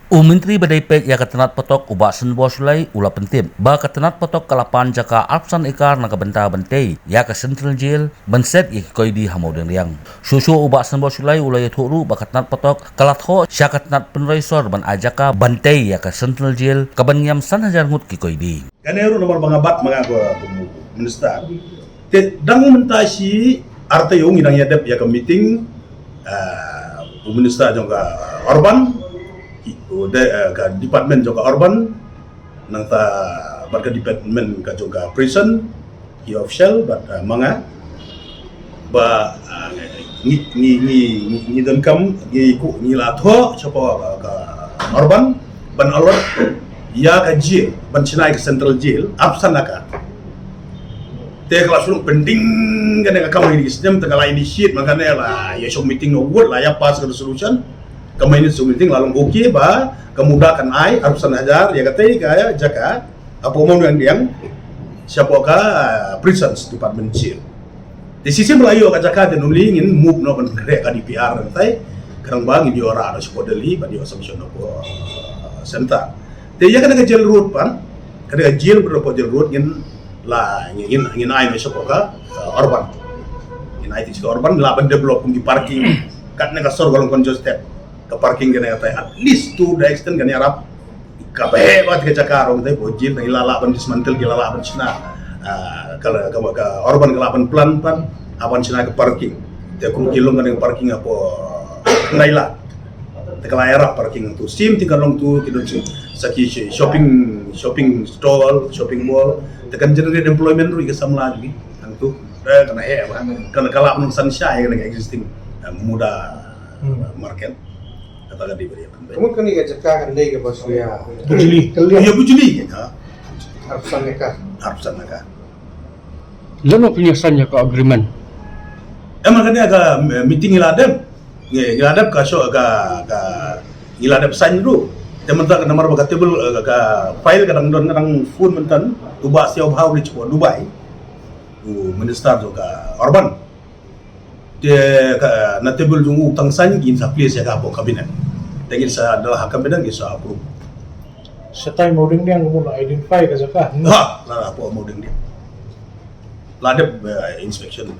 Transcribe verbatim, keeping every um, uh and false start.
U Myntri ba dei peit ïa ka tnat patok u Bah Shenbor Shullai u la pyntip ba ka tnat patok ka la pan jaka arphew san ekar na ka bynta ban tei ïa ka Central Jail ban set ïa ki koidi ha Mawdyngreng. Shuh shuh u Bah Shenbor Shullai u la ïathuh ruh ba ka tnat patok ka la thoh sha ka tnat pynroi sor ban ai jaka ban tei ïa ka Central Jail kaban ngiam san hajar ngut ki koidi. Kane ruh namar ba nga bat ma nga ko minister. Te dang mynta shi ar taïew ngi dang ïa dep ïa ka meeting, ah, u minister jong ka urban, ki, u de, ah, ka department jong ka urban, nangta bad ka department ka jong ka prison, ki official bad, ah, ma nga. Ba, ah, ngi, ngi, ngi, ngi, ngi donkam, ngi ku, ngi la thoh shapoh ka, ka urban ban alert ïa ka jail ban shna ïa ka Central Jail arphew san akar. Te ka la shu long pending kane ka kam ha kine ki snem, te ka la initiate ma kane, la ïa shong meeting na wut, la ïa pass ka resolution. Ka mynta shong meeting la long okay ba ka muda kan ai arphew san hajar ïa katei ka jaka hapoh Mawdyngreng, shapoh ka, ah, prisons department jail. Te shisien ba la ïoh ka jaka te nuli ngin move noh ban khreh ka D P R nangtai. Khnang ba ngin ïoh rah noh shapoh Delhi ban ïoh sanction noh hapoh, ah, center. Te ïa kane ka jail road pat, kane ka jail road, hapoh jail road ngin la, ngin, ngin, ngin ai noh shapoh ka, ah, urban. Ngin ai te shapoh ka urban lah ban develop kum ki parking. Katne ka sor ka long congested. Ka parking kane katai at least to the extent kan ïarap. Kaba heh bha te ka jaka ruh te hapoh jail, ngi la lah ban dismantle, ngi la lah ban shna, ah, ka, ka, ka urban ka lah ban plan pat, ah, ban shna ka parking. Te kum ki long kane ka parking hapoh Naila. Te ka la ïarap parking hangtu. Same thing ka long tu, ki don sha, sha ki sh-, shopping, shopping stall, shopping mall. Te kan generate employment ruh ïa ki samla jong ngi hangtu. Eh, kan heh bha. Kan ka lah ban sunshine kane ka existing, eh, muda, hmm, market. Kata ka dei ba dei. Ka mut kane ka jaka kan dei kaba shu ïa bujli. Ïa bujli ka. Arphew san ïa ka. Arphew san ïa ka. Lano pynïasain ïa ka agreement? Em, kane ka meeting ngi la dep. Ngi, ngi la dep ka shu ka, ka, ngi la dep sign ruh. Te mynta ka namar ba ka table, eh, ka file ka dang don, ka dang phone mynta. U Bah Siaw Bha u dei shapoh Dubai. U minister jong ka urban. Te ka, na table jong u tang sign, ngin sa place ïa ka hapoh cabinet. Te ngin sa da la ha cabinet ngin sa approve. Shatai Mawdyngreng ka mut la identify ka jaka. Ha, la, la hapoh Mawdyngreng. La dep, eh, inspection.